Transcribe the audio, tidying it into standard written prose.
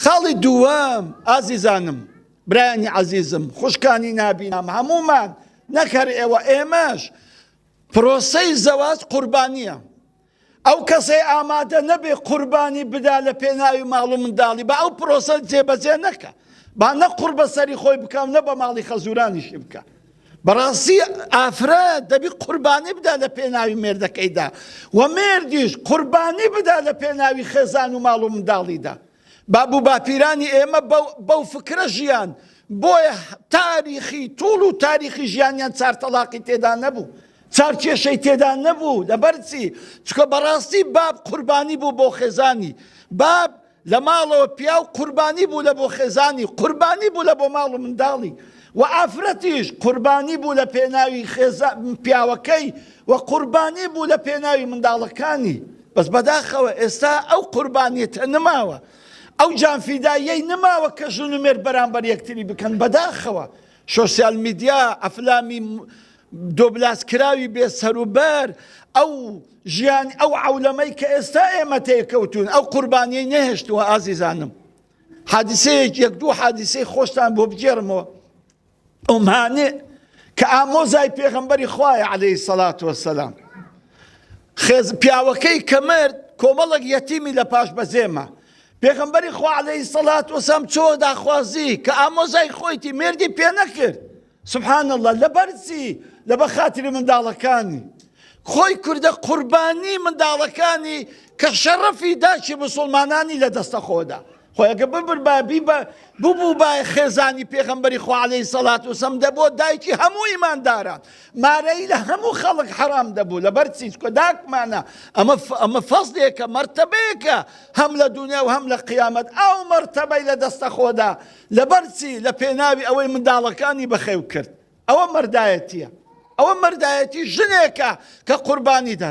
خاڵی دووەم ئازیزانم، برایانی عەزیزم، خوشکانی نابینام، هەموومان نەک هەر ئێوە ئێمەش پرۆسەی زەواج قوربانییە. ئەو کەسەی ئامادە نەبێ قوربانی بدا لە پێناوی ماڵ و منداڵی با ئەو پرۆسە جێبەجێ نەکا. با نە قوڕ بە سەری خۆی بکا و نە بە ماڵی خەزورانیشی بکا. بەڕاستی ئافرەت دەبی قوربانی بدا لە پێناوی مێردەکەیدا و مێردیش قوربانی بدا لە پێناوی خێزان و ماڵ و منداڵیدا. باب و باپیرانی ئێمە بەو فکرە ژیان، بۆیە تاریخی توڵ و تاریخی ژیانیان چار تەڵاقی تێدا نەبوو، چار کێشەی تێدا نەبوو، لەبەر چی؟ چونکە بەڕاستی باب قوربانی بوو بۆ خێزانی، باب لە ماڵەوە پیاو قوربانی بوو لە بۆ خێزانی، قوربانی بوو لە بۆ ماڵ و منداڵی و ئافرەتیش قوربانی بوو لە پێناوی خێزان پیاوەکەی و قوربانی بوو لە پێناوی منداڵەکانی. بەس بەداخەوە ئێستا ئەو قوربانیەتە نماوە، ئەو جانفیداییەی نماوە کە ژن و مێرد بەرامبەر یەکتری بکەن، بەداخەوە شۆسیال میدیا، ئەفلامی دۆبلاز کراوی بێ سەروبەر، ئەو ژیان ئەو عەولەمەی کە ئێستا ئێمە تێکەوتوون ئەو قوربانیەی نەهێشتووە ئازیزانم. حادیسەیەک یەک دوو حادیسەی خۆشتان بۆ بگێڕمەوە. ئوم هانئ کە ئامۆزای پێغەمبەری خوایە عەلەیهی سەلات وەسەلام خێز پیاوەکەی کە مرد کۆمەڵێک یەتیمی لە پاش بەجێما پێغەمبەری خوا عەلەیهی سەلات وەسەلام چۆ داخوازی کە ئامۆزای خۆیتی مێردی پێ نەکرد سبحان الله لەبەر چی لەبە خاتری منداڵەکانی خۆی کوردە قوربانی منداڵەکانی کە شەڕەفی داکی مسلمانانی لە دەستە خۆدا خۆ ئەگە ببربایە بیبە ببووبایە خێزانی پێغەمبەری خوا عەلەیهی سەڵات وسەلام دەبووە دایکی هەموو ئیمانداران مارەیی لە هەموو خەڵک حەرام دەبوو لەبەر چی چونکە داکمانە ئەمە ئەمە فەزلێکە مەرتەبەیەکە هەم لە دونیا و هەم لە قیامەت ئەو مەرتەبەی لە دەستە خۆدا لەبەر چی لە پێناوی ئەوەی منداڵەکانی بەخێو کرد ئەوە مەردایەتیە ئەوە مەردایەتی ژنێکە کە قوربانی دا.